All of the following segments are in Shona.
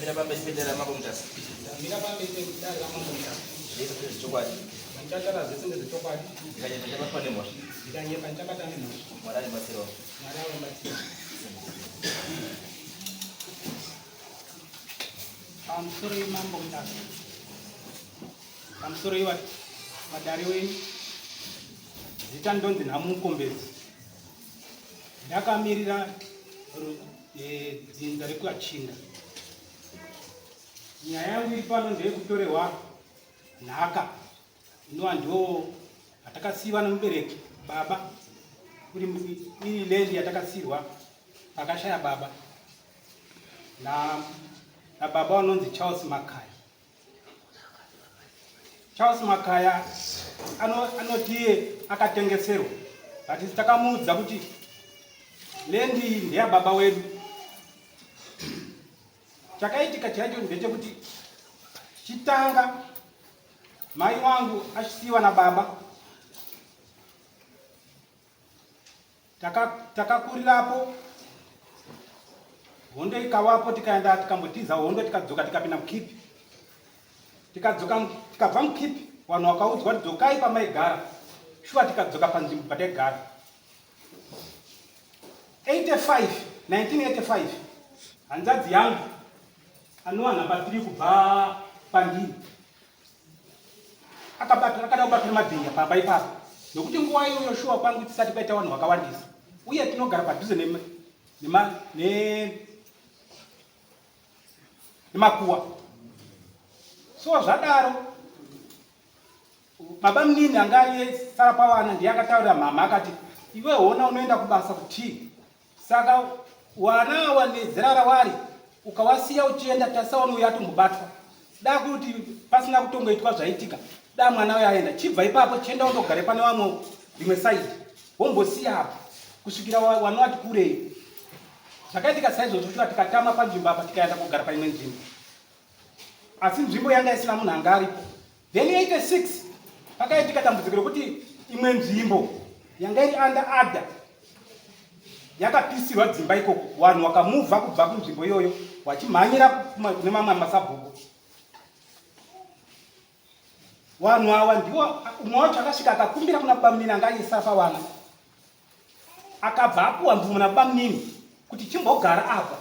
Ndamira pamberi pedare raMambo Mutasa. Ndamira pamberi pedare raMambo Mutasa. Zvese ndezvechokwadi. Zvandichataura zvese ndezvechokwadi. Ndikanyepa ndichabatwa nemhosva. Ndikanyepa ndichabatwa nemhosva. Mwari andibatsirawo. Mwari avandibatsira. Pamusoro yemambo Mutasa. Pamusoro yevadare wenyu. Zita ndonzi Nhamu Mukombedzi. Ndakamirira eh, dzinza rekuachinda. Nyaya yangu iri pano ndeyekutorerwa nhaka inova ndo yatakasiiwa nemubereki baba iri iri land yatakasiirwa pakashaya baba na nababa vanonzi Charles Makaya. Charles Makaya anoti iye akatengeserwa but takamuudza kuti land iyi ndeyababa wedu. Chakaitika chaicho ndechekuti chitanga mai wangu achisiyiwa nababa Takakurirapo taka hondo ikavapo tikaenda tikambotiza hondo tikadzoka tikapinda mukipi tikadzoka tikabva mukipi vanhu vakaudzwa kuti dzokai pamaigara shuwa tikadzoka panzvimbo pataigara 85 1985 hanzvadzi yangu anowana patiri kubva pandiri akabata akada kubatira mabhinya pamba ipapo nokuti nguva iyoyo shuwa kwangu tisati kwaita vanhu vakawandisa uye tinogara padhuze nemakuwa so zvadaro baba munini anga ariye sara pavana ndiye akataurira mhamha akati iwe hona unoenda kubasa kutii Saka wana awa nezera rawari ukawasiya uchienda tasaona uyo atombobatwa da kuti pasina kutongoitwa zvaitika da mwana uyo aenda chibva ipapo chienda undogare pane vamwe rimwe side wombosiya apo kusvikira wana wati kurei zvakaitika saizvozvo kusvika tikatama panzvimbo apa tikaenda kugara paimwe nzvimbo asi nzvimbo yanga isina munhu anga aripo then 86 pakaitika dambudziko rekuti imwe nzvimbo yanga iri under ada yakapisirwa dzimba ikoko vanhu vakamuvha kubva kunzvimbo iyoyo vachimhanyira kune mamwe masabhuku vanhu ava ndiwo umwe wacho akasvika akakumbira kuna bamunini anga aisafa vana akabva apuwa mvumo nabamunini kuti chimbogara apa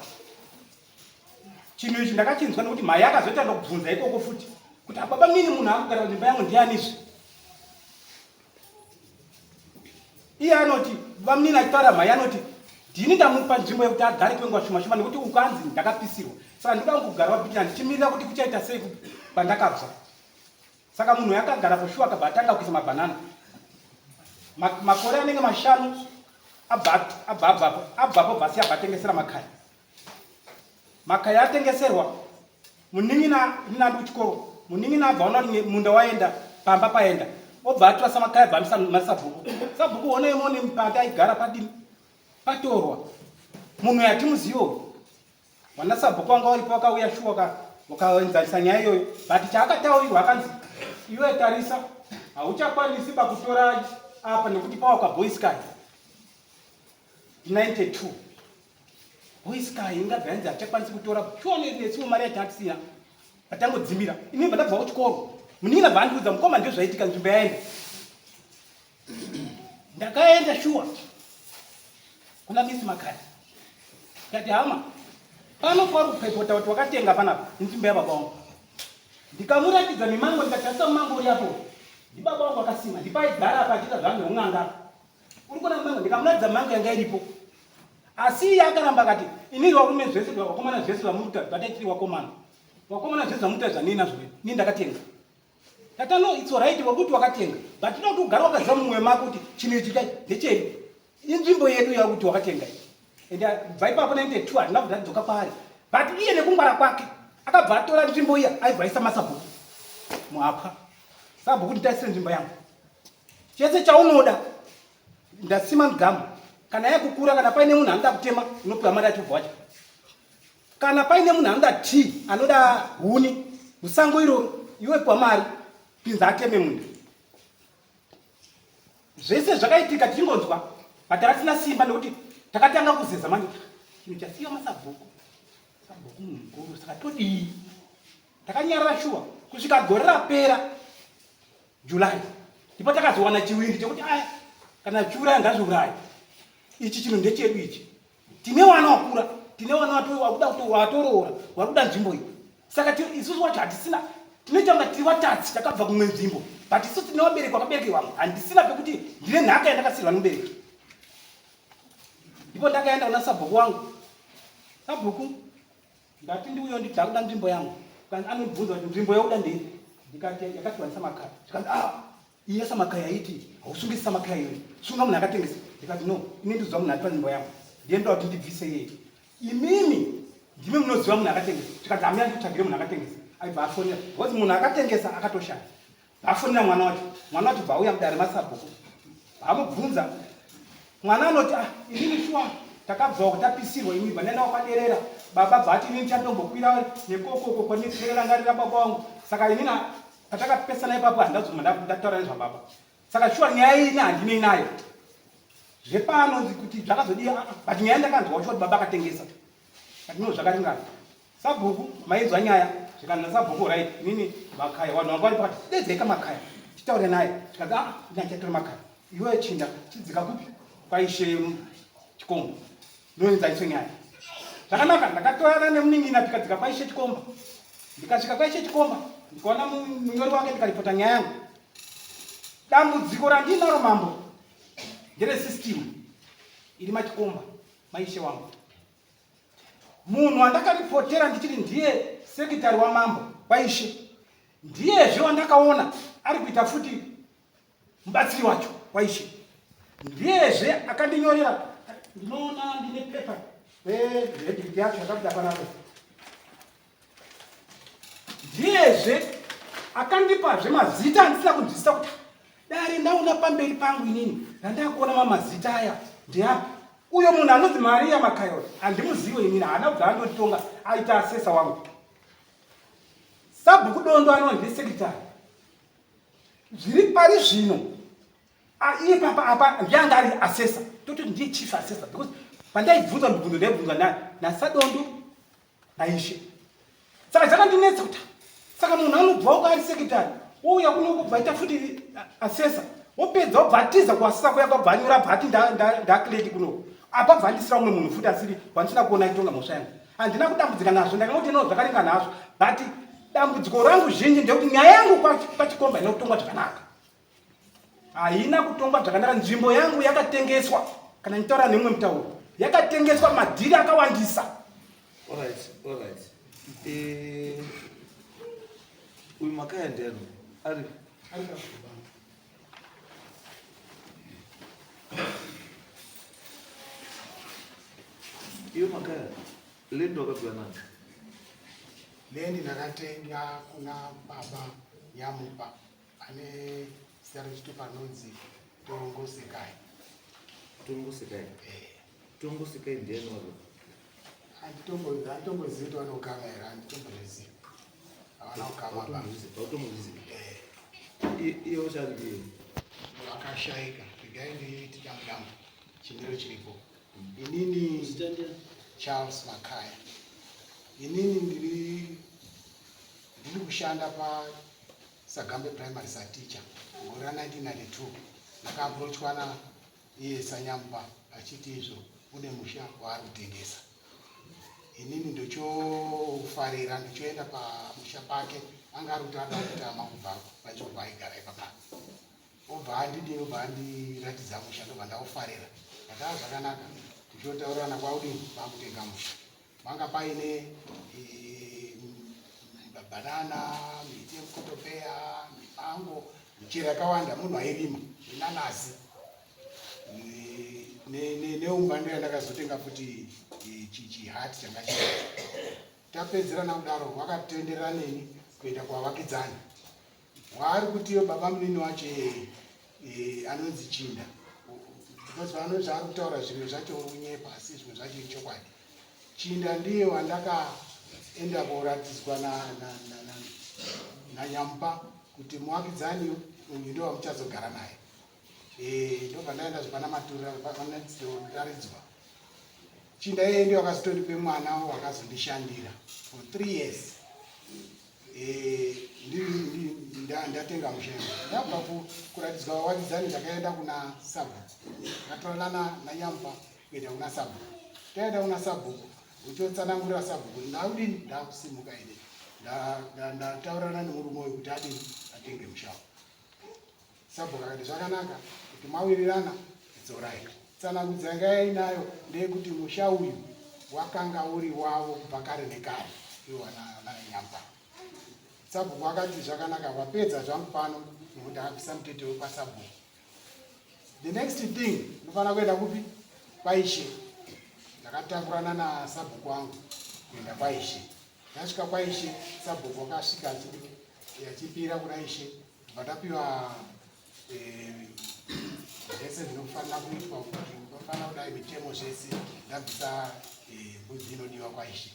chinhu ichi ndakachinzwa nekuti mhai akazoita ndokubvunza ikoko futi kuti ababa mini munhu akugara panzvimbo yangu ndianizve iye anoti bamnini achitaura mhai anoti ndini ndamupa nzvimbo yekuti agare kwenguva shoma shoma nekuti ukanzi ndakapisirwa saka ndinoda kugara wabikira ndichimirira kuti kuchaita sei pandakabva saka munhu yakagara for sure akabva atanga kuisa mabhanana makore anenge mashanu abva abvapo abvapo bvasi abva atengesera makaya Makaya atengeserwa munin'ina inini andi kuchikoro munin'ina abva ona kuti munda waenda pamba paenda obva atora samakaya abva amisa masabhuku sabhuku ona imone pati aigara padini patorwa munhu yatimuzivo vana sabhuku vanga varipo vakauya shuwa wakaenzanisa nyaya iyoyo but chaakataurirwa akanzi iwe tarisa hauchakwanisi pakutora apa nekuti pawaka boysky 92 Voice kai ingabva yanzi hatichakwanisi kutora shuwa nesuwo mari yacho hatisina patangodzimira ini bva ndabva kuchikoro munin'ina bva andiudza mukoma ndizvo zvaitika nzvimbo yaenda ndakaenda shuwa kuna misi makati ndati hama pano pari kupepota kuti wakatenga panapa inzvimbo yababa wangu ndikamuratidza mimango ndikatarisa mumango uri apo ndibaba wangu akasima ndipaigara apa achiita zvange un'anga uri kuona mango ndikamuratidza mango yanga iripo asi iye akaramba akati inini varume zvese vakomana zvese zvamuruta bataitiri wakomana wakomana zvese zvamuruta zvanini nazvo ini ndakatenga tata no it's alright wakuti wakatenga but tinoda kuti ugare wakaziva mumwoyo mako kuti chinhu ichi ndechedu inzvimbo yedu yakuti wakatenga iyi and uh, bva ipapo 92 hatina kubva tadzoka kwaari but iye nekungwara kwake akabva atora nzvimbo iya aibva aisa masabhuku muhapwa sabhuku nditaisire nzvimbo yangu chese chaunoda ndasima mugamu kana yakukura kana paine munhu anoda kutema unopiwa mari yacho ubva wacho kana paine munhu anoda tii anoda huni musango iroro iwe piwa mari Pinza ateme munda. Zvese zvakaitika tichingonzwa but ratisina simba nekuti takatanga kuzeza manje chinhu chasiya masabhuku. Sabhuku munhu mukuru saka todii? Takanyarara shuwa kusvika gore rapera July ndipo takazowana chiwindi chekuti aya kana chiuraya ngazviuraye ichi chinhu ndechedu ichi tine wana wakura tine wana wakuda watoroora wari kuda nzvimbo iyi saka isusu wacho hatisina tinoita kunga tiri watatsi takabva kumwe nzvimbo but isusu tine wabereki wakaberekerwa handisina pekuti ndine nhaka yandakasirwa nomubereki ndipo ndakaenda kuna sabhuku wangu sabhuku Ndati ndiuye ndakuda nzvimbo yangu. Kanzi anondibvunza kuti nzvimbo yauda ndeipi? Ndikati yakatiwa neSamakaya. Zvikanzi ah iye Samakaya aiti hausungisi Samakaya iwe. Sunga munhu akatengesa. Ndikati no, ini ndiziva munhu atipa nzvimbo yangu. Ndiye ndoda kuti ndibvise iye. Imimi ndimi munoziva munhu akatengesa. Zvikanzi amira ndikutsvagire munhu akatengesa. Aibva afonera. Because munhu akatengesa akatoshaya. Afonera mwana wacho, mwana wacho bva auya mudare masabhuku. Amubvunza mwana anoti ah, inini shuwa takabvawo kutapisirwa ini bva ndaenda kwaderera baba bva ati inini chandombokwira nekokoko kwanerangarira baba wangu saka inini patakapesana ipapo handazoma ndataura nezvababa saka shuwa nyaya iyi ini handinei nayo zvepano kuti zvakazodii ah, ah, but nyaya ndakanzwa shuwa kuti baba akatengesa but no zvakaringana Sabhuku mainzwa nyaya zvikanzi nasabhuku right inini makaya vanhu vanga vari pakati dedzeika makaya titaure naye zvikanzi ah ini handichatora makaya iwe chinda chidzika kupi kwaishe chikomba ndoenza iso nyaya zvakanaka ndakatorana nemunin'ina tikadzika kwaishe chikomba ndikasvika kwaishe chikomba ndikaona munyori wake ndikaripota nyaya yangu dambudziko randinaro mambo ndere system iri machikomba maishe wangu Munhu wandakaripotera ndichiti ndiye sekitari wamambo kwaishe ndiyezve wandakaona ari kuita futi mubatsiri wacho kwaishe ndiyezve akandinyorera ndinoona ndine pepa reverdict yacho yakabuda panapa ndiyezve akandipazve mazita andisina kunzwisisa kuti dare ndaona pamberi pangu inini randakuona mamazita aya ndeapi uyo munhu anonzi maria makayo handimuziwe inini haana kubva andotonga aita asesa wangu sabhuku dondo anonzi sekitari zviri pari zvino iye papa apa ndiye anga ari asesa tototi ndiye chief asesa because pandaibvunzwa mibvunzo ndaibvunzwa nasadondo naishe saka zvakandinetsa kuti saka munhu anobva uko ari sekitari wouya kuno kubva aita futi asesa wopedza wobva atiza kuasesa kuya kwabva anyora bva ati ndakleki kuno apa bva andisira umwe munhu futi asiri wandisina kuona achitonga mhosva yangu handina kudambudzika nazvo ndakangoti no zvakaringa nazvo but dambudziko rangu zhinji ndekuti nyaya yangu pachikomba ina kutongwa zvakanaka haina kutongwa zvakanaka nzvimbo yangu yakatengeswa kana nditaura nemumwe mutauro yakatengeswa madhiri akawandisa Alright, alright. Eh, uyu makaya ndiani? Ari. Ari. Iyo makaya lendi wakapiwa nani? Lendi ndakatenga kuna baba Nyamupa ane zita rechitupa rinonzi Torongosekai. Torongosekai? Eh. Torongosekai ndiani wako? Handitombozivi kuti vanokama here, handitombozvizivi. Havana kukama ba. Hautombozvizivi? Eh. Iye uchari iye? Vakashaika. Regai ndiiti dambu dambu. Chimiro chiripo. Inini Charles Makaya. Inini ndiri ndiri kushanda pa Sagambe Primary sateacher gore ra 1992 ndakaapproachwa na iye Sanyamba achiti izvo une musha waari kutengesa inini ndochofarira ndochoenda pamusha pake anga ari kuti ada kutama kubva panzvimbo paaigara ipapa obva andidii obva andiratidza musha ndobva ndaufarira ndataa zvakanaka tichotaurirana kwaudini kwakutenga musha Panga paine mabanana, miti yemukotopeya, mimango, michero yakawanda munhu airima, minanasi neumba ndo yandakazotenga futi chihati changa chii. Tapedzerana kudaro vakatenderera neni kuenda kwavakidzani. Waari kutiyo baba munini wacho iyeye anonzi Chinda because vanonzi ari kutaura zvimwe zvacho uri kunyepa asi zvimwe zvacho ichokwadi. Chinda ndiye wandakaenda koratidzwa naNyamupa na, na, na, na. Kuti muwakidzani uyu ndo wamuchazogara naye. Eh, ndobva ndaenda zvepana matura panataridzwa. Chinda iye ndiyo akazotondipe mwana wakazondishandira for 3 years. Eh, ndatenga musha. Ndabva kuratidzwa vawakidzani ndakaenda kuna sabhuku. Ndakatorana naNyampa kuenda kuna sabhuku. Taenda kuna sabhuku uchotsanangurira sabhuku ndakudini ndakusimuka ini ndataurana nemurume uyu kuti adini atenge musha. Sabhuku akati zvakanaka kuti mawirirana it's alright. Tsanangudzo yanga yainayo ndeyekuti musha uyu wakanga uri wavo kubva kare nekare iwo naNyampa. Sabhuku akati zvakanaka wapedza zvangu pano nekuti ndakabvisa mutete wekwasabhuku. The next thing ndinofanira kuenda kupi? Kwaishe. Ndakatakurana nasabhuku wangu kuenda kwaishe. Ndasvika kwaishe, sabhuku wakasvika achipira kuna ishe, ndobva tapiwa zvese zvinofanira kuitwa kuti unofanira kudai mitemo zvese. Ndabvisa mbudzi inodiwa kwaishe.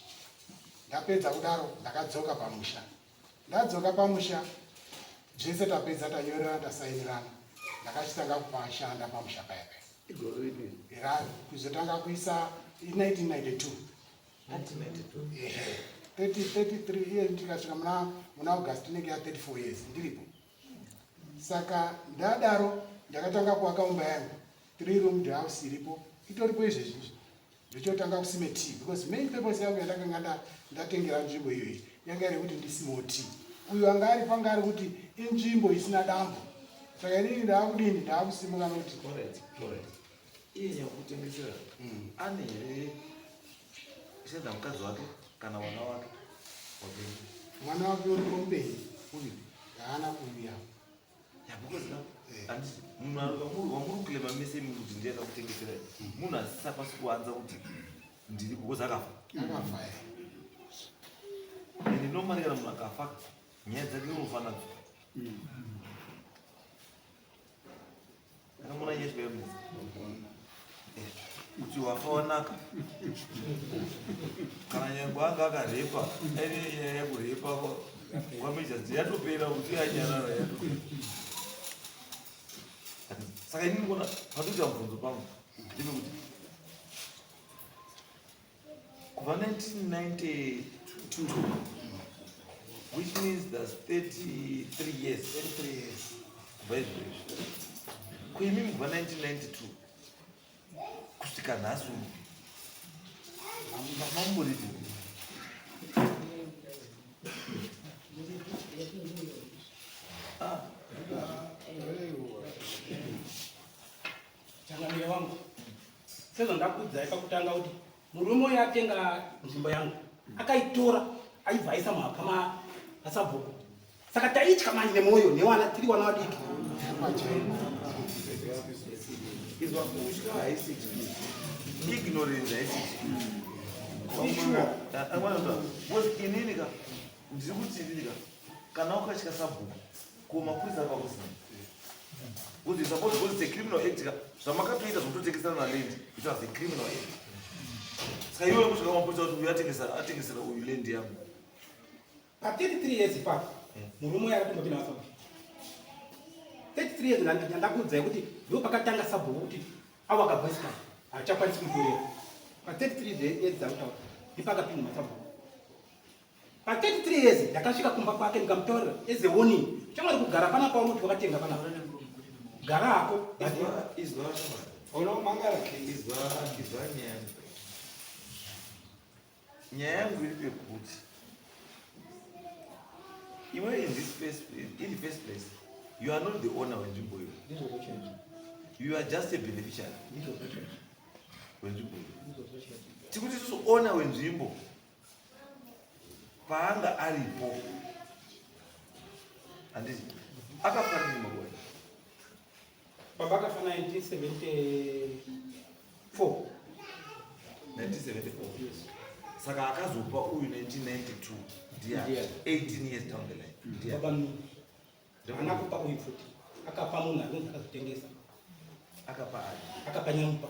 Ndapedza kudaro ndakadzoka pamusha. Ndadzoka pamusha zvese tapedza tanyorerana tasainirana, ndakachitanga kupashanda pamusha paya paya. Kuzotanga kuisa 1992. 1992. 33 iye ndikasvika muna August inenge ya 34 years ndiripo. Saka ndadaro ndakatanga kuaka umba yangu 3 room house iripo itoripo izvezvi. Ndichotanga kusime tea because main purpose yangu yandakanga ndatengera nzvimbo iyoyi yanga iri kuti ndisimewo tea. Uyu anga ari panga ari kuti inzvimbo isina dambo. Saka inini ndaakudini ndaakusimuka nokuti Alright, alright. Iye nyakutengesera ane here sedza mukadzi wake kana mwana wake wapenyu? Mwana wake uripo mupenyu. Uripi? Haana kuuya. Yeah, because now, handiti munhu wamuri kuclaima mese imi kuti ndiye akakutengesera munhu asisakwanisi kuwanza kuti ndiri because akafa. Akafa. Ende normally kana munhu akafa nyaya dzake unofa nadzo. Akamona nyaya zvikaemudza kuti wafa wanaka kana nyangwe anga akarepa aine nyaya yekurepa kwameja yatopera kuti yanyarara yatopera. Saka inini kuona patoita mubvunzo pangu ndepekuti kubva 1992, which means that's 33 years. 33 years. Kubva izvozvo kuimimi kubva 1992 kusvika nhasi uno mamboridi? Ah, Changamire wangu, sezvandakuudzai pakutanga kuti murume uyu atenga nzvimbo yangu akaitora aibva aisa muhapwa masabhuku. Saka taitya manje nemwoyo newana tiri wana vadiki. Izwa, kutya haisi excuse, ignorance haisi excuse. Because inini ka ndiri kuti inini ka kana ukatya sabhuku ko mapurisa akakusina because you suppose, because it's a criminal act ka zvamakatoita zvokutotengesana naland, it was a criminal act. Saka iwe kusvika mapurisa kuti uyu atengesa atengesera uyu land yangu. Pa 33 years ipapo murume uyu akatombopinda masabhuku. 33 years ndandakuudzai kuti ndo pakatanga sabhuku kuti avo akabhoisikana haachakwanisi kumutorera. Pa 33 years dzakutaura ndipakapinda masabhuku. Pa 33 years ndakasvika kumba kwake ndikamutaurira as a warning, chamwari kugara panapa uri kuti wakatenga panapa gara hako. Izwa, izwa shamwari. Unomangara. Izwa, izwa nyaya yangu. Nyaya yangu iri pekuti iwe in the first place you are not the owner wenzvimbo iyo, you are just a beneficiary wenzvimbo iyo. Tikuti isusu owner wenzvimbo paanga aripo, handiti akafanini makore? Baba akafa 1974. 1974. Saka akazopa uyu 1992 ndiye Ndiye. 18 years down the line ndiye. Baba mnini haana kupa uyu futi, akapa munhu anonzi akazotengesa. Akapa ari? Akapa Nyamupa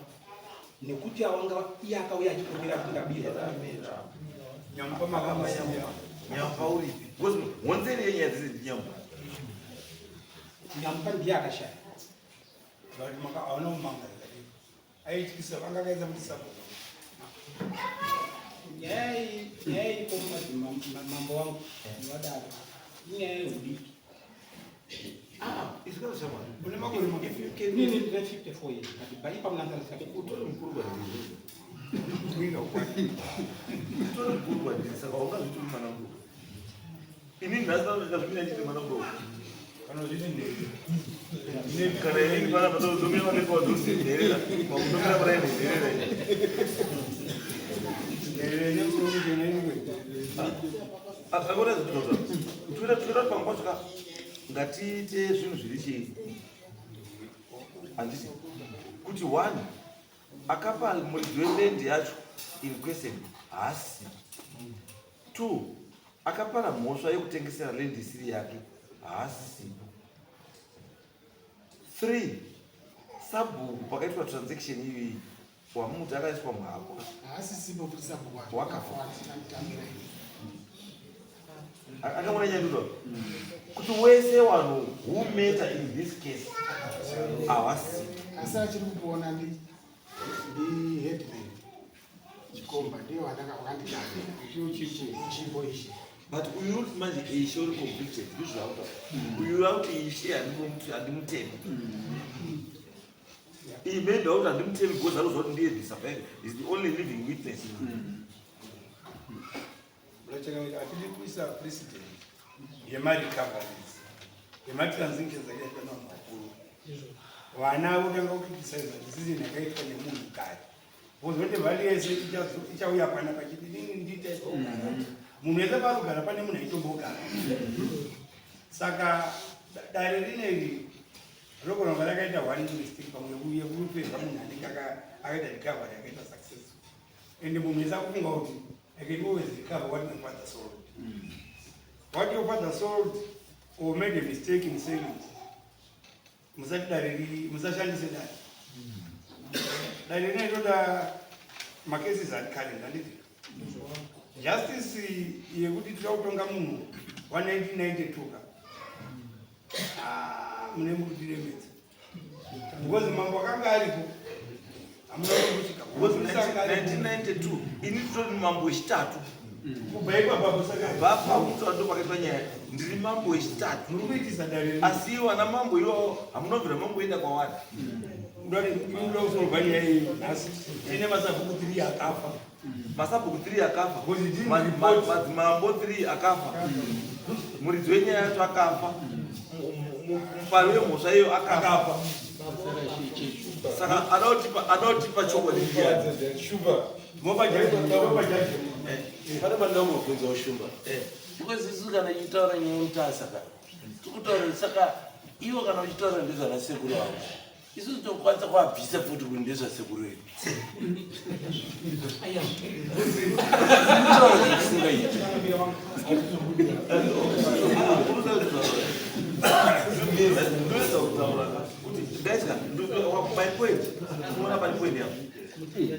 nekuti awanga iye akauya achikumbira kuti ndabirwa. Nyampa uripi? Because honzeri yenyaya dzese ndiNyampa. Nyamupa ndiye akashaya. But maka hauna kumanga aityisa vanga akaisa kuti sabhuku. Nyaya iyi nyaya iripo mambo wangu nevadaro inyaya yeudiki. Ah, izvikazo shamwari. Une makore mangani? If you can Inini ndine 54 years but baipa munanzarisa utori mukuru kwandiri. Kuinga ukwani. Utori mukuru kwandiri saka haungazviti uri mwana mudoko. Inini nhasi ndazvimira ndichiti mwana mudoko. Kana uchiti ndere. Kana inini panapa ndomira mapepa wadzosi nherera. Makundomira muraini nherera. Ndere nemusoro muchena inwe. Akaona zvinotaura. Toita toita pamwe pacho ka ngatiite zvinhu zviri chii. Handiti kuti one akapa muridzi weland yacho in question haasi. Two akapara mhosva yekutengesera land isiri yake haasisipo. Three sabhuku pakaitwa transaction iyoyi wamuti akaiswa muhapwa. Haasisipo kuti sabhuku wacho. Wakafa. Akafa achitambira. Akamona nyanduro kuti wese vanhu who matter in this case havasi. Asi achiri kupona ndi ndi headman Chikomba ndiye wakanditambira. Chipo ichi. But uyu manje ishe uri convicted ndizvo uyu akuti ishe handimutemi. Iyi maybe akuti handimutemi because arikuziva kuti ndiye the survivor is the only living witness. Muracheka hatidi kuisa precedent yemarecoveries yematransactions akaitwa nevanhu vakuru. Vana votanga kucriticiza decision yakaitwa nemunhu kare. Vozoti value yese ichauya panapa chiti inini ndiitaiswa kugara. Munhu wese paari kugara pane munhu aitombogara. Saka dare rineri rinogona kunge rakaita one mistake pamwe yekupedza munhu anenge akaita recovery yakaita successful. And munhu wese akufunga kuti I can always recover what my father sold. What your father sold or made a mistake in selling. Musati dare riri, musashandise dare. Dare rine toda macases ari current, handiti? Justice yekuti toda kutonga munhu wa1992 ka. Ah, mune mukutiremedza. Because mambo akanga aripo. Hamuna kumbosvika. Because Mapurisa anga aripo. 1992 ini titori mambo wechitatu. Kubva ipapapo saka Kubva pakuti ndo pakaitwa nyaya ndiri mambo wechitatu. muri kuitisa dare rino. Asi vana mambo iwawo hamunobvira mamboenda kwavari. Unoda kusolva nyaya iyi nhasi tine masabhuku 3 akafa. Masabhuku 3 akafa. Because it didn't report. Madzimambo 3 akafa. Muridzi wenyaya yacho akafa. Mupari wemhosva iyo akafa. Akafa. Saka anotipa chokwadi ndiani? Shumba, Mopa jaji, mopa jaji. pane pandambobvunzawo Shumba. Eh. Because isu kana ichitaura nyaya yemutasa ka, tikutaura saka ivo kana uchitaura ndezvanasekuru avo. Isusu tokwanisa kuabvisa futi kuti ndezvasekuru edu. Kutaura zvisingaiti. Ndoedza kutaura kuti guys ka, my point, unoona pane point yangu.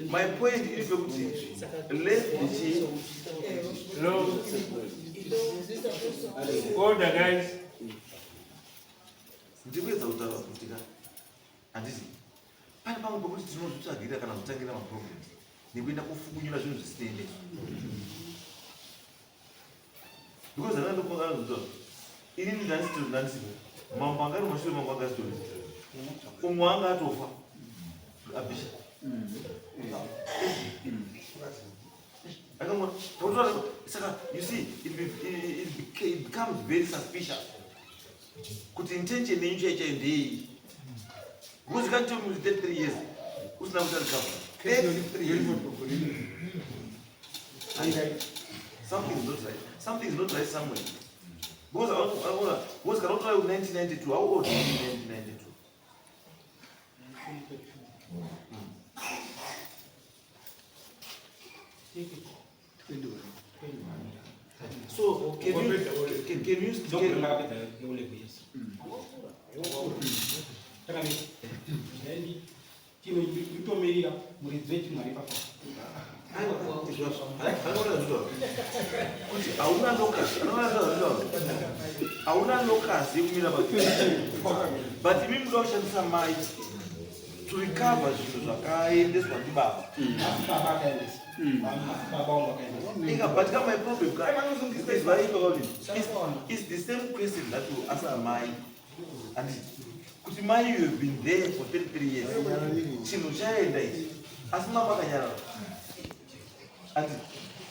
My point iri pekuti let the chi Hello. Order guys. Ndikuedza kutaura kuti ka handiti pane pamwe pekuti tinozvitsvagira kana kutangira maproblems nekuenda kufukunyura zvinhu zvisinei nesu because hana ndokumakanazvitaura inini ndandisipo mambo anga ari mumashure mangu anga asitori umwe anga atofa abhisha. Akamona saka you see it becomes very suspicious kuti intention yenyu chaiyo chaiyo ndeiyi because you can't tell me with 33 years usina kuita recover 33 years. Something is not right, something is not right somewhere because kana utora 1992, how old is 1992? So can you can, Ndokupedza neulevu yesu. Takamira. Chino itomirira muridzi wechinhu ari papo. Anoona zvitaura kuti hauna locus, anoona zvitaura. Hauna locus yekumira pa but imi muda kushandisa mai to recover zvinhu zvakaendeswa ndibaba. Asi baba akaendesa. Baba wangu akaendesa. Inga, but ka my problem ka is very problem. It's the same question that you ask mai. And kuti mai you have been there for 33 years. Chinhu chaenda ichi. Asi mama akanyarara. And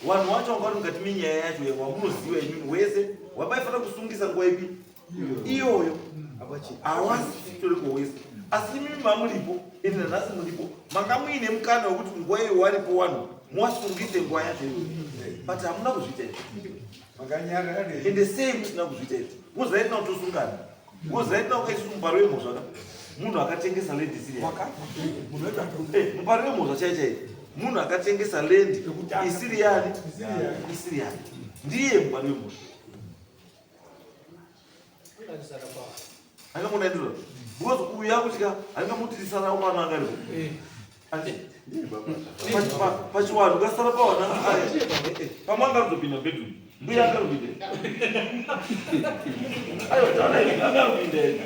vanhu wacho wanga vari mukati menyaya yacho wamunoziva imimi wese wabaifanira kusungisa nguva ipi iyoyo hawasitoriko wese asi imimi mamuripo ende nanhasi muripo manga muine mukana wekuti nguva iyo waripo wanhu muwasungise nguva yacho iyoyo but hamuna kuzviita izvi ende sei musina kuzviita izvi mozaitina kutosungana mozaitina kukaiswa muparo wemhosva ka munhu akatengesa land isiri yake muparo wemhosva chai chai munhu akatengesa land isiri yani isiri yake ndiye muparo wemhosva angamunaindura because uyu akutya angamuti sara mwana angaripo pachiwanhu kasara pawana pamwe angarizopinda bedroom mbuya angaripinda aiwa taona angaripinda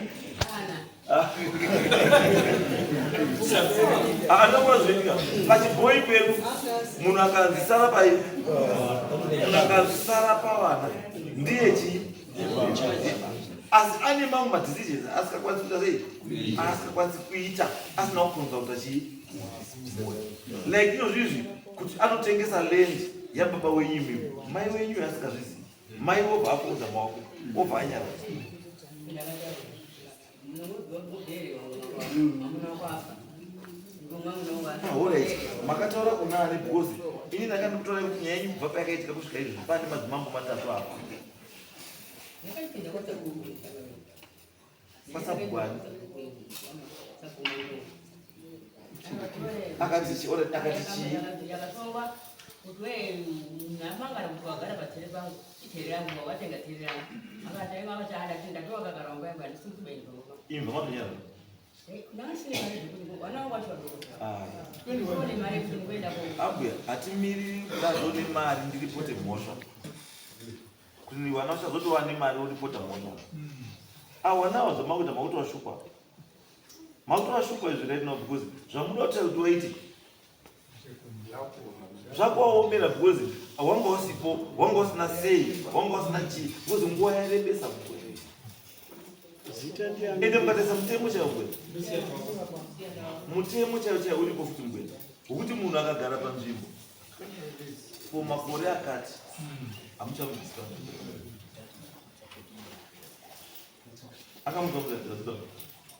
andakuona zvinoitika pachibhoi pedu munhu akanzi sara pai munhu akanzi sara pavana ndiye chii asi ane mamwe madecisions asingakwanisi kuita sei asingakwanisi kuita asina kuconsulta chii like ino zvizvi kuti anotengesa land yababa wenyu imimi mai wenyu asingazvizivi mai wobva afoudza maoko wobva anyara Alright, makataura kuna ani because ini ndanga ndikutaura kuti nyaya yenyu kubva payakaitika kusvika izvi pane madzimambo matatu apa pasabhwani akati chi alright, akati chii yakatongwa kuti we namangana kuti wagara patere pangu itere yangu watenga tere yangu akati aiwa akati ada ndatowa kakarongwa yangu handisi kubaini pamwe imva matonyara ndanga mari zvekuti vana vangu vacho vadoko Ah. one mari yekuti ndikuenda ko ambuya hatimiriri kudazvo nemari ndiripote mhosva kuti vana vachazotowa nemari woripota mhosva awanawo zvamakuita makutovashukwa makutovashukwa izvi right now because zvamuda kutaura kuti waiti zvakwaomera because wanga usipo wanga usina sei wanga usina chii because nguva yarebesa kukwe ende mukatarisa mutemo chaiwo ngwena mutemo chaiwo chaiwo uripo futi ngwena wekuti munhu akagara panzvimbo for makore akati hamuchamubvisi panzvimbo akamudza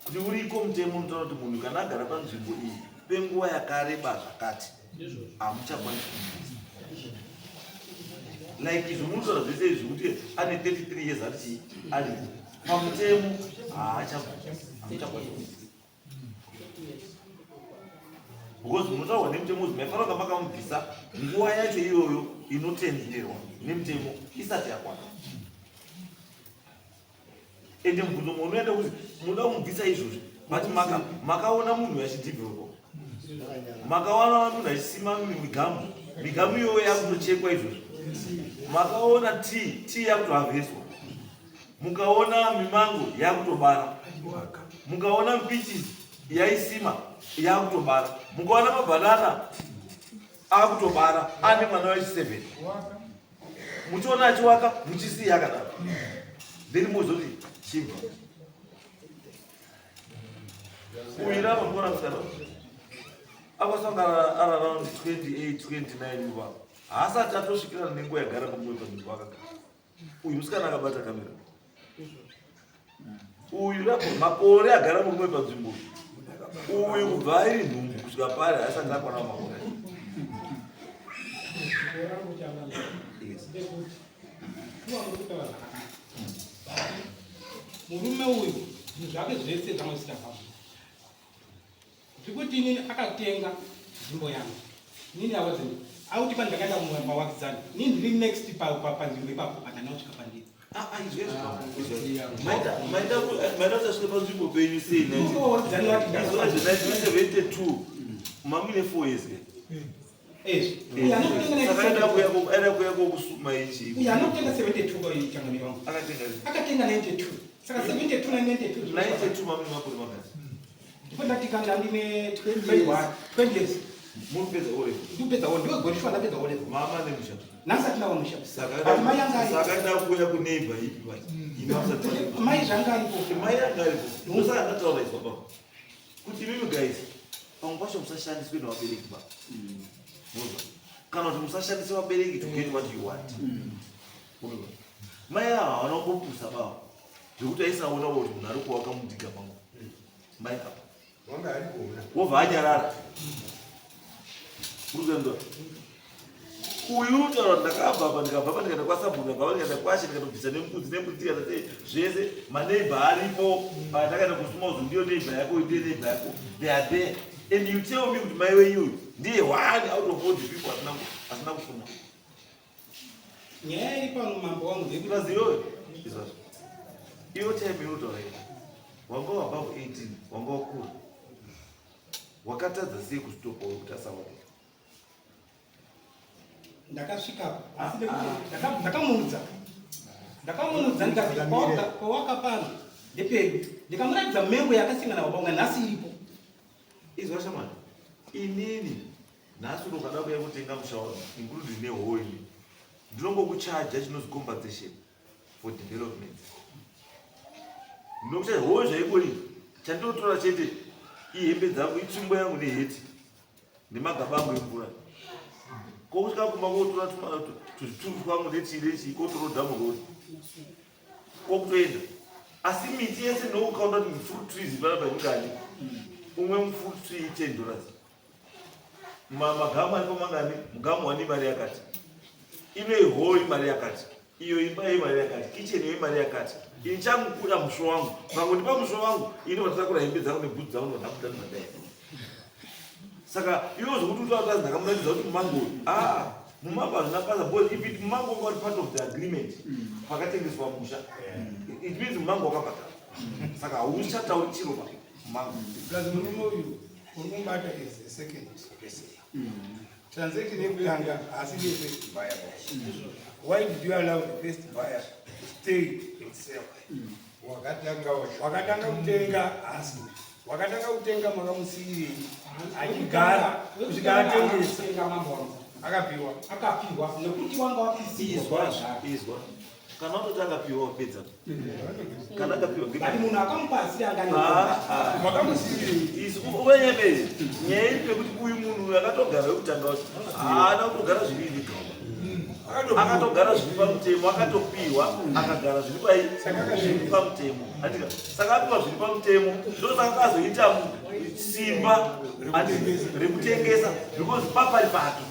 kuti uriko mutemo unotaura kuti munhu kana agara panzvimbo iyi penguva yakareba zvakati hamuchakwanisi kumubvisa like izvo munotaura zvese izvi kuti ane 33 years ari chii aripo pamutemo haachamuchakwanisi kumubvisa because munotaurwa nemutemo uzi maifanira kunga makamubvisa nguva yacho iyoyo inotenderwa nemutemo isati yakwana ende mubvunzo munoenda kuti munoda kumubvisa izvozvi but makaona munhu achidevelopa makaona munhu achisima migamu migamu iyoyo yakutochekwa izvozvi makaona tea tea yakutoharvestwa mukaona mimango yakutobara mukaona mipeaches yaisima yakutobara mukaona mabhanana akutobara ane mwana wechi7 muchiona achiwaka muchisiya akadaro then mozoti chibva uyu rava muona musikana akasangana ari around 28 29 nguva haasati atosvikirana nenguva yagara mumwe panzvimbo akagara uyu musikana akabata kamera uyu rapo makore agara murume panzvimbo uyu kubva airi nhumbu kusvika pari haasati akwana makore Yes. Murume uyu zvinhu zvake zvese zvamazita pamo zvikuti inini akatenga nzvimbo yangu inini awazini auti pandakaenda mawakidzani inini ndiri next panzvimbo ipapo but handina kusvika pandiri. Ah, ah, izvezvo maita kuti asvike panzvimbo penyu sei? Wakidzani wati 1972 mamuine 4 years ke. Uyu anokutenga Saka aida 97. kuuya aida kuuya kokusuma ichi. Uyu anokutenga 72 kwa changamire wangu. Akatenga Akatenga 92. Saka 72 na 92. 92 mamini makore mangani? Ndipo ndati kana ndine 21, 20 years. Muripedza O level. Ndipedza O, ndiwe gorishwa ndapedza O level. Mama nemusha. Nhasi atina wamusha. Saka But mai anga aripo. saka aida kuuya kuneighbor ipi vachi. Imi musati Mai zvanga aripo. Mai anga aripo. Ndosaka ndataura izwa baba. Kuti imimi guys, pamwe pacho musashandiswe nevabereki ba. Muzwa. Kana kuti musashandise vabereki to get what you want. Muzwa. Mai ava havana kumbopusa baba. Zvekuti aisaona kuti munhu ari kuwaka mudhiga mangu. Mai apa. Wanga arikona. Wobva anyarara. Urikuenda. Uyu utaura kuti ndakabva apa, ndikabva apa, ndikaenda kwasabhuku, ndikabva apa, ndikaenda kwashe, ndikatobvisa nembudzi, nembudzi ndikaita sei, zvese maneighbor aripo. Patakaenda kusuma uzu, ndiyo neighbor yako, uyu ndiye neighbor yako. They are there. And you tell me kuti mai wenyu uyu ndiye one out of all the people asina kusuma. Nyaya iri pano, mambo wangu, ndeyekuti Plus iyoyo, izvazvo. Iyo time inotaura iyi. Wanga wabove 18, wanga wakura. Wakatadza sei kustopa kuti asawake? Ndakasvika, asi ndekuti ndakamuudza ndikati kwawaka pano ndepedu. Ndikamuratidza mengo yakasingana baba wangu, nhasi iripo. Izwa shamani, inini nhasi unokada kuya kutenga musha wangu, including nehoi, ndinongokuchaja chinozi compensation for development. Ndinokuchaja hoi zvaikori, chandinotora chete ihembe dzangu, itsvimbo yangu neheti nemagaba angu emvura. Kokusvika kumba kotora tuzvituru twangu nechii nechii, kotora dhamu rori kokutoenda. Asi miti yese ndinokukaunda kuti fruit trees panapa ingani, umwe mufruit tree $10, magamu aripo mangani, mugamu wani mari yakati, ino ihoi mari yakati, iyo imba iyi mari yakati, kitchen iyo mari yakati. Ini changu kuda musho wangu, pangondipa musho wangu, ini vatakura hembe dzangu nebhutsu dzangu, ndabuda ndimadaira. Saka iwo zvokuti utaura kuti ndakamuratidza kuti mumango uyu, ah, mumango hazvina basa, because if it mumango wanga uri part of the agreement pakatengeswa musha, it means mumango wakabhadhara, saka hauchatauri chiro pa mumango. Plus murume uyu uri kumubata as a second person. Transaction yekutanga haasi ndiye first buyer. Why did you allow the first buyer to stay and sell? Wakatanga wacho. Wakatanga kutenga hasi, wakatanga kutenga makamusiyirei achigara kusvika atengesa? Kutenga, mambo wangu. Akapiwa. Akapiwa nekuti wanga wapisirwa. Izwa, izwa, kana watoti akapiwa, wapedza. Kana akapiwa But munhu akamupa asiri anga Ah, ah. Makamusiyirei? Uvenyemei nyaya iri pekuti uyu munhu uyu akatogara wekutanga wacho haana kutogara zviri illegal, akatogara zviri pamutemo, akatopiwa, akagara zviri pai zviri pamutemo, andika? Saka apiwa zviri pamutemo, ndosaka akazoita simba rekutengesa, because papari pake,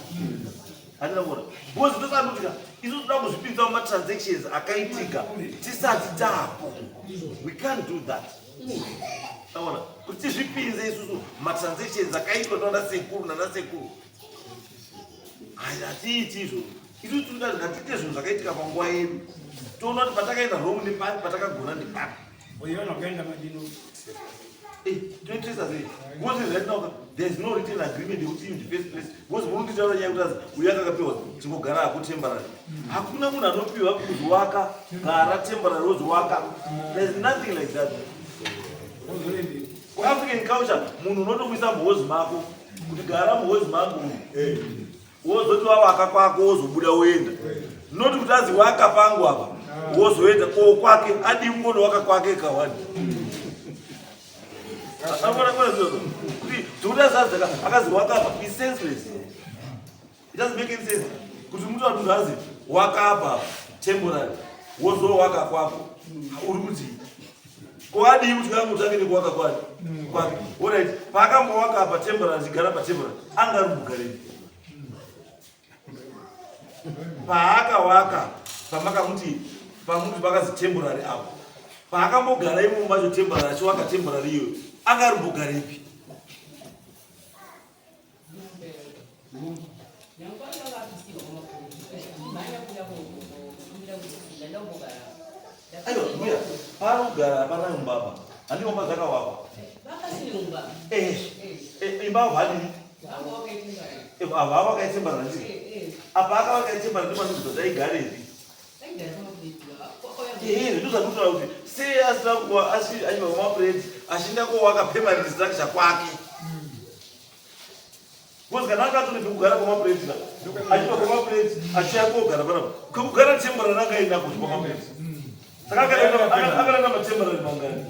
handina kuona? Because ndosaka ndotika isu toda kuzvipinza mumatransactions akaitika tisati tapo. We can't do that. Aona kuti tizvipinze isusu matransactions akaitwa nana sekuru nana sekuru, hatiiti izvozvo. Isusu tinoda ngatiite zvinhu zvakaitika panguva yedu, toona kuti patakaenda wrong nepapi, patakagona nepapi. Uiona ukaenda madino. Toitisa sei? Because right now there is no written agreement yekuti in the first place, because muri kunditaura nyaya yekuti azi uyu akakapiwa chingogara hako temporary. Hakuna munhu anopiwa kuzi waka gara temporary woziwaka. There is nothing like that. KuAfrican culture munhu unotomuisa muhozi mako kuti gara muhozi mangu, wozoti wawaka kwako, wozobuda woenda, not kuti azi waka pangu apa wozoenda ko kwake. Adii kungondowaka kwake kawani? Kuti zvekuti azadza akazi wakapa is senseless. It doesn't make any sense kuti mutu ati azi wakapa temporary, wozowaka kwako. Uri kuti ko adii kuti kangotange nekuwaka kwake kwake? Alright, paakambowaka apa temporary, achigara patemporary, anga ari mugareni paakawaka pamakamuti pamuti pakazi temporary apo, paakambogara imomo macho temporary, achiwaka temporary iyoyo, anga ari mbugarepi? Nyangwe vakapisirwa kwamakumbi, mhanya kuya kukumbira kuti ndandambogara. Aiwa, mbuya, paari kugara hapana imba apa, handingomba dzakawakwa. Vakasine mumba. Imba hwani. Ava vakaitembara ndii apa aka vakaitembara ndimanizwa taigarepi. Ehe, ndozvandikutaura kuti sei asina kuwa achibva kumapureti achienda kowaka permanent structure kwake. Because kana anga atone pekugara kwamapureti ka achibva kwamapureti achiya kogara panapa kwekugara temporary anga aina kuti kwamapureti. Saka akaenda matemporary mangani?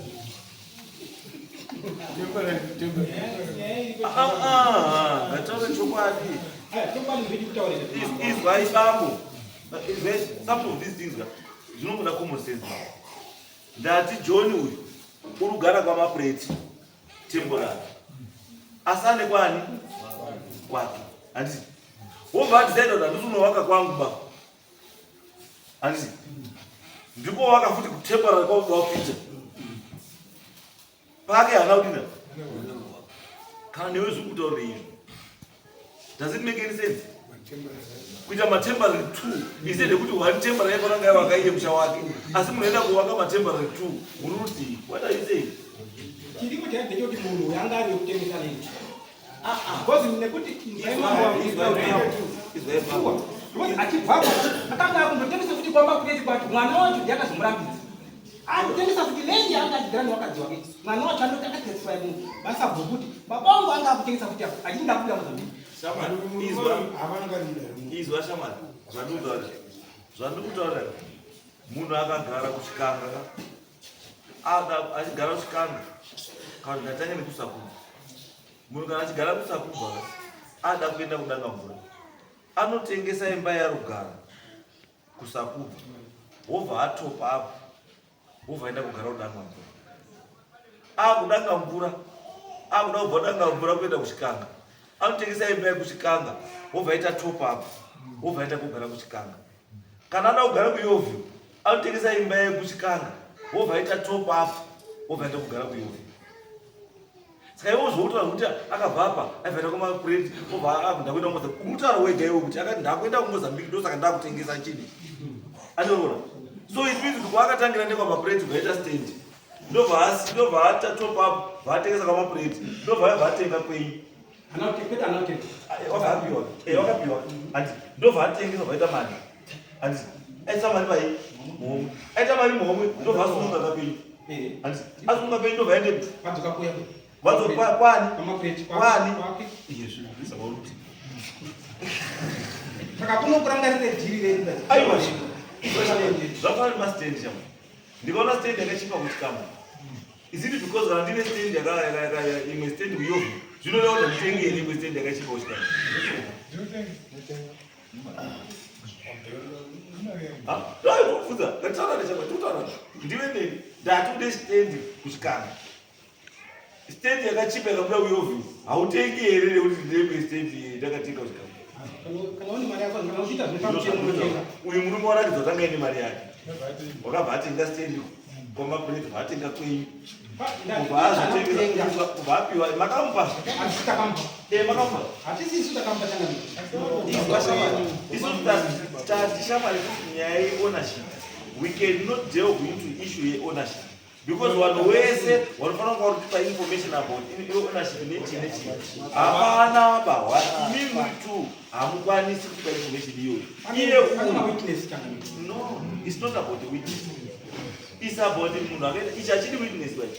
Ah, ah, ngataure chokwadi. Izwai bambo. Some of these things zvinongoda common sense. Ndati John uyu uri kugara kwamapureti temporary. Asi ane kwani? Kwake. Handiti? Wobva adecide kuti handisi unowaka kwangu ba. Handiti? Ndiko waka futi kutemporary kwakuda kuita. Pake haana kudina. Kana newe zviri kutaura izvo. Does it make any sense? Kuita matemporary two instead yekuti one temporary yafanira kunge yavaka musha wake, asi munhu aenda kuvaka matemporary two, muri kuti what are you saying? Chiripo chacho ndechekuti munhu uyu anga ari wekutengesa land. Because nekuti because achibvapo akanga akundotengesa futi kwamba kuteti kwacho mwana wacho ndiye akazomurambidza. Akutengesa futi land yaanga achigara newakadzi wake. Mwana wacho anoti akatestify munhu basa bvokuti baba vangu anga akutengesa futi apo achiti ndakubuda Mozambique. Izwa shamwari, zvandikutaura munhu akagara kuchikanga ka ada achigara kuchikanga kana kuti ndatange nekusakubva. Munhu kana achigara kusakubva ka ada kuenda kudanga mvura anotengesa imba yarugara kusakubva wobva atopa apo wobva aenda kugara kudanga mvura akudanga mvura akuda kubva danga mvura kuenda kuchikanga anotengesa imba yekuchikanga wobva aita top up wobva aita kugara kuchikanga. Kana ada kugara kuYovhi anotengesa imba yekuchikanga wobva aita top up wobva aita kugara kuYovhi. Saka iwo zvoutaura kuti akabva apa aibva kumapureti obva ndakuenda kuMozambique, urikutaura wega iwe kuti akati ndakuenda kuMozambique ndosaka ndakutengesa chini anorora. So it means kuti kwaakatangira nekwamapureti bvaita stand ndobva aita top up bvaatengesa kwamapureti ndobva aibva atenga kwenyu. Wakapiwa wakapiwa andi ndobva atengesa bvaita mari andi aisa mari pai muhomwe aita mari muhomwe ndobva asununga kapenyu andi asununga penyu ndobva aendepi vadzoka kwani kwani iyezvi saka uri kuti Saka kunokurangarire dhiri redu. Aiwa, zvafanana nemastendi chamo. Ndikaona stendi yakachipa kuchikamu. Is it because kana ndine stendi imwe stendi kuYovhi zvinoreva kuti nditenge here imwe stendi yakachipa kuchikamu? Ndikubvunza, ngatitaurane chama, tikutaurane. Ndiwe neni, ndati ude stendi kuchikamu. Stendi yakachipa yakabuda kuYovhi, hautengi here nekuti ndine imwe stendi ndakatenga kuchikamu? Kana une mari yako kana uchiita zvine pamutemo unotenga. Uyu murume waratidza kuti anga aine mari yake. Wakabva atenga stendi kwamapureti bva atenga kwenyu. Kubva azotengesa kubva apiwa makamupa. Hatisi takamupa. Eh, makamupa. Hatisi isu takamupa changamire. Izwa shamwari. Isu tati shamwari kuti nyaya yeownership. We cannot delve into issue yeownership. Because vanhu wese vanofanira kunga vari kutipa information about ownership nechii nechii. Hapana ba imi muri two hamukwanisi kutipa information iyoyo. Iye Pane uyu mawitness changamire. No, it's not about the witness. It's about munhu akaita ichi hachidi witness vai.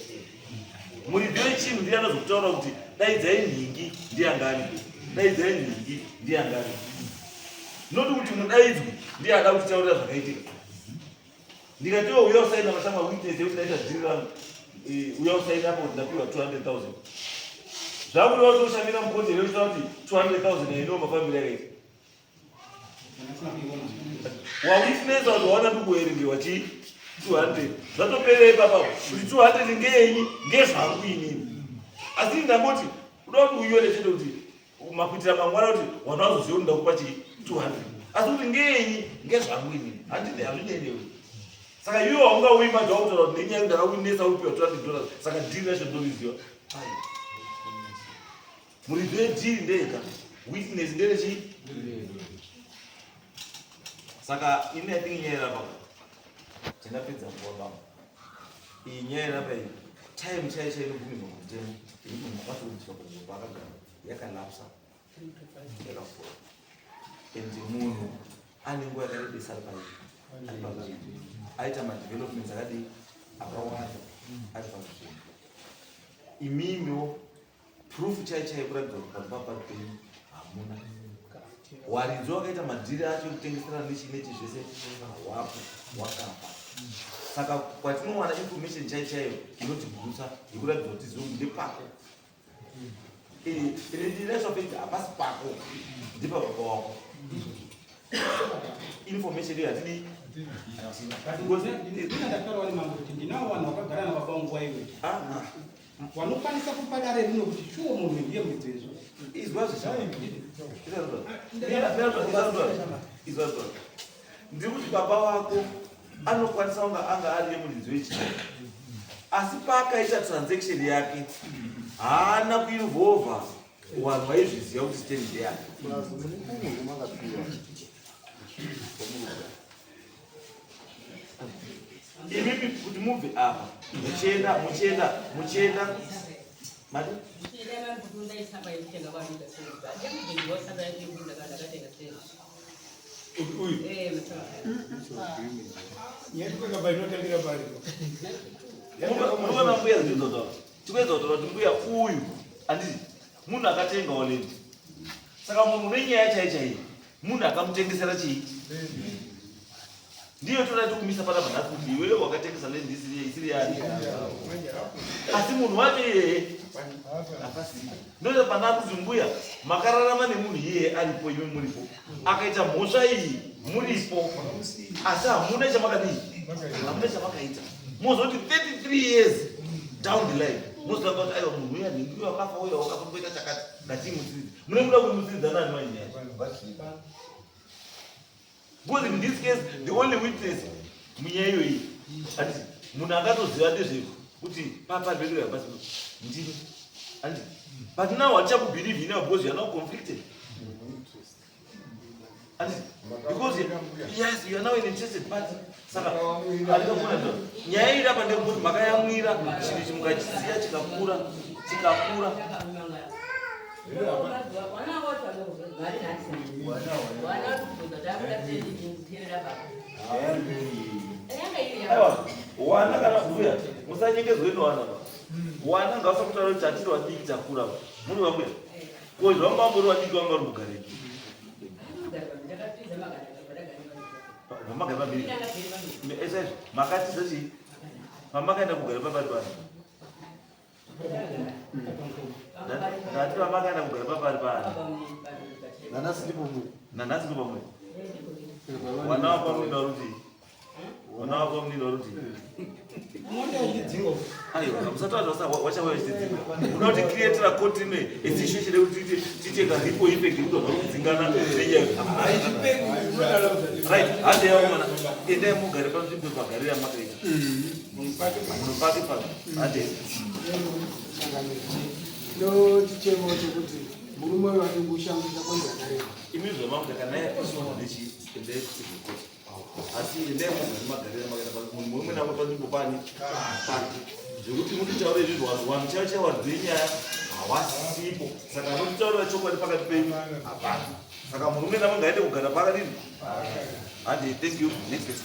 Muridzi wechinhu ndiye anozokutaura kuti daidzai nhingi ndiyangani, daidzai nhingi ndiyangani. Not kuti mudaidzwi ndiye ada kutitaurira zvakaitika. Ndikatiwo uya usaina mashamwa witness yekuti ndaita dhiri rangu, uya usaina apo kuti ndapiwa 200,000. Zvakureva kuti ushamira mukoti here uchitaura kuti 200,000 yaindiwa mafambiro yakaita. Wawitness kuti waona ndikuverengerwa chii 200 zvatopera ipapa kuti 200 ngeyenyi ngezvangu inini. Asi ndangoti kuda kuti unyore chete kuti makuitira mangwana kuti vanhu vazoziva kuti ndakupa chii 200 asi kuti ngeyenyi ngezvangu inini handine hazvinei. Saka iwe haungauyi manje wakutaura kuti nenyaya yekuti ndakawinesa upiwa $200 saka dhiri racho ndoriziva. Muridzi wedhiri ndega, witness nderechii. Saka ini I think nyaya irapa tingapedza nguva baba. Iyi nyaya irapa iyi time chaiyo chai inobvumirwa mutemo yekuti munhu akwanise kubviswa panzvimbo paakagara yakalapsa. Yakapfuura. And munhu ane nguva yakarebesa ari pai ari panzvimbo. Aita madevelopments akadii akawanda ari panzvimbo. Imimiwo proof chai chai kuratidza kuti panhu papa penyu hamuna. Waridzi wakaita madhiri acho ekutengeserana nechi nechi zvese hawapo wakafa. Saka kwatinowana information chai chaiyo inotigutsa yekuratidza kuti tizive kuti ndepako. Ine hapasi pako ndipa baba wako. Information iyo hatidi. Ndina ndataura nemambo kuti ndinawo vanhu vakagara nababa vangu nguva iyoyo vanokwanisa kupa dare rino kuti shuwo munhu ndiye muridzi wezvo. Izwa zvisha. Izwa. Ndiri kuti baba wako anokwanisa kunge anga ari yemuridzi wechii, asi paakaita transaction yake haana kuinvolva vanhu vaizviziva kuti stand ndeyake. Plus mune kumwe makapiwa. Imimi kuti mubve apa muchienda muchienda muchienda mati Uyu nyaya inotangira pari. Munoona mbuya zvizotaura, tikuedza kutaura kuti mbuya uyu handiti munhu akatengawo land. Saka munhu une nyaya chai chaiyo, munhu akamutengesera chii, ndiyo toda tikumisa panapa nhasi kuti iwewe wakatengesa land isiri yani, asi munhu wacho iyeye hapasipo. Ndoita pana kuti mbuya makararama nemunhu iyeye aripo, imi muripo, akaita mhosva iyi muripo, asi hamuna chamakadii, hamuna chamakaita. Mozoti 33 years down the line mozotanga kuti aiwa, munhu uya nhingi uyo akafa, uya wakafa, kuita chakati, ngatimutsiridze. Mune kuda kumutsiridza nani mainyaya? Because in this case the only witness munyaya iyoyi, handiti munhu akatoziva ndezve kuti papa pedu hapasi ndini, handiti? But now hatichakubelieve now because you are now conflicted, handiti? Because yes, you are now an interested party. Saka andikakuona nyaya iri apa ndekuti makayamwira chinhu chimukachisiya chikakura chikakura. Vana vari nhasi, vana kubvunza takuda kuteerera baba yanga iri. Aiwa, wana kana mbuya musanyengedzwe newana ba. Wana ngavasakutaura kuti hatiri vadiki, takura. Muri vambuya ko zvanga vambori vadiki, vanga vari mugareki pamagari pambiri esaizvo. Makatiza chii pamakaenda kugara papari pano? Ndati pamakaenda kugara papari pano? Nanhasi ndipo muri. Nanhasi ndipo pamuri. Wana wapamunini waruti, wana wapamunini waruti. Unoda uchidzinga. Aiwa, musataura wachauya uchidzinga. Unoda kuti creatira continue a situation yekuti tiite ka ripple effect yekuti vanhu vari kudzingana nenyaya. Right, handeyawo mana, endai mugare panzvimbo pagarira makaita munhu pake pano, hande. Ndochichemo chekuti murume uyu atongoshamisa kwenguva yakareba. Imi zvamakuita kana yapiswa nechi, endai kucivil court, asi endai mugare magarira makaita munhu mumwe namwe panzvimbo pani pake, zvekuti mutitaure izvizvo. Vanhu vanhu chaivo chaivo varidzi venyaya hawasipo, saka anotitaurira chokwadi pakati penyu hapana. Saka murume namwe ngaende kugara pakadini. Handi, thank you. Next case.